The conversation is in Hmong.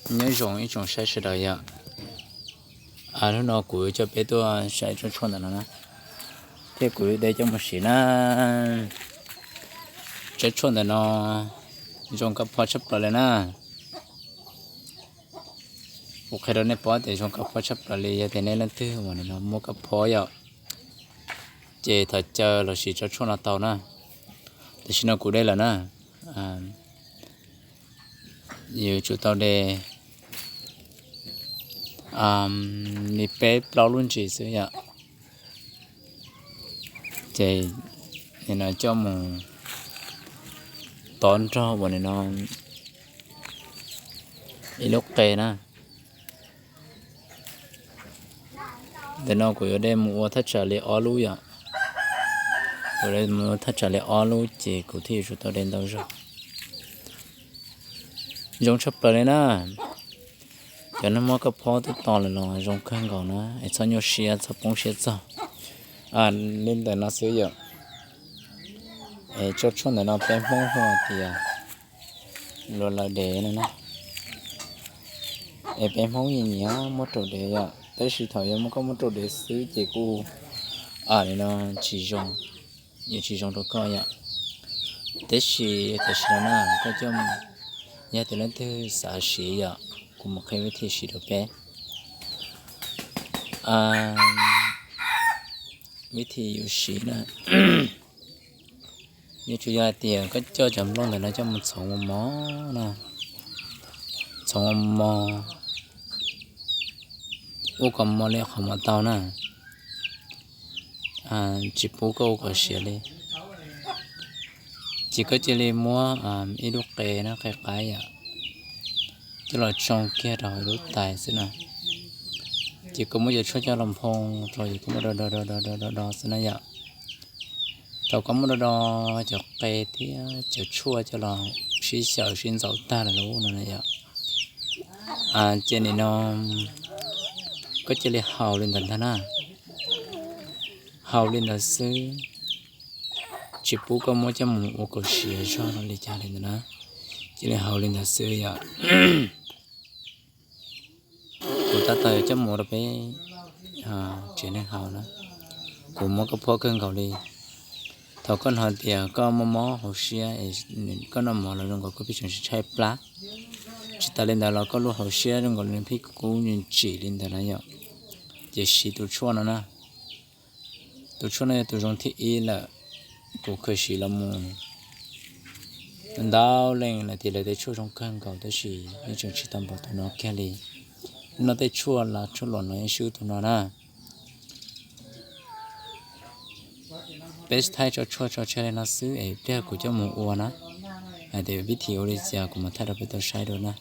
Nyob zoo ib tsoom saib sawv daws yom. Hnub no kuv coj peb tuaj saib tsob tshuaj ntawm no na, thiab kuv yuav de coj mus siv na. Tsob tshuaj ntawm no zoo kab phob tshaj plaws li na. Kuv qhia rau nej paub tias zoo kab phob tshaj plaws li, yog tias nej leej twg uas nim no muaj kab phob yom, ces thov caw los siv tsob tshuaj no tau na. Tam sim no kuv de lawm na, yuav tsum tau de li peb plaub lub ntsis xwb yom. Ces nim no coj mus tov nrog uas nim no ib lub qe na. Ntawm no kuv yuav de mus ua thaj tsam li ob lub yom. Kuv de mus ua thaj tsam li ob lub ces kuv thiaj yuav tsum tau de ntau zog. Zoo tshaj plaws li na. Cov neeg muaj kab phob twb to lawm los zoo kawg nkaus na, es txhob nyuaj siab txhob poob siab txog. Li ntawm no xwb yom. Es tsob tshuaj ntawm no peb Hmoob hu hais tias luas laws dev no na. Es peb Hmoob nyiam nyiam muab rau dev yom, tab sis thaum yuav muab koj muab rau dev xwb ces kuj nim no tsis zoo, yuav tsis zoo rau koj yom. Tab sis tam sim no na koj coj, yog tias leej twg xav siv yom, kuv mam qhia vib thi siv rau peb. Vib thi yuav siv na, yuav tsum yog hais tias koj coj cov nplooj ntawm no coj mus txhoov ua mov na, txhoov ua mov, ua kom mos li qhov mov tau na. Tsis pub koj ua kom siav li. Ces koj cia li muab ib lub qe na, qe qaib yom, coj los tsoo kiag rau hauv lub tais xwb na. Ces koj muab cov tshuaj coj los nphoo rau, ces koj muab do do do do do do do xwb na yom. Thaum koj muab do do cov qe thiab cov tshuaj coj los sib xyaw sib ntxaus tag lawm lub no na yom, ces nim no koj cia li haus li ntawd ntag na. Haus li ntawd xwb, tsis pub koj muab coj mus ua kom siav zog li cas li ntawd na. Cia li haus li ntawd xwb yom. Kuv tab tom coj mus rau peb tsev neeg haus na. Kuv muab koj phob kawg nkaus li. Thaum koj hnov tias koj mob mob hauv siab, koj noj mov los zoo nkaus koj pheej tseem tshaib plab, tsis tas li ntawd los koj lub hauv siab zoo nkaus li pheej kub ntsim li ntawd na yom, ces siv tus tshuaj no na. Tus tshuaj no yog tus zoo thib ib lawm. Kuv kheev siv los mus ntau leej lawm tias lawv tej tshuaj zoo kawg nkaus, tab sis yeej tseem tsis tau npaum tus no kiag li. Noj tej tshuaj lav tshuaj luam no yeej swb tus no na. Peb thaij tso tshuaj tso tseg li no xwb es pliag kuv coj mus ua na, hais tias vib thi ua li cas kuv mam thaij rau peb tau saib dua na.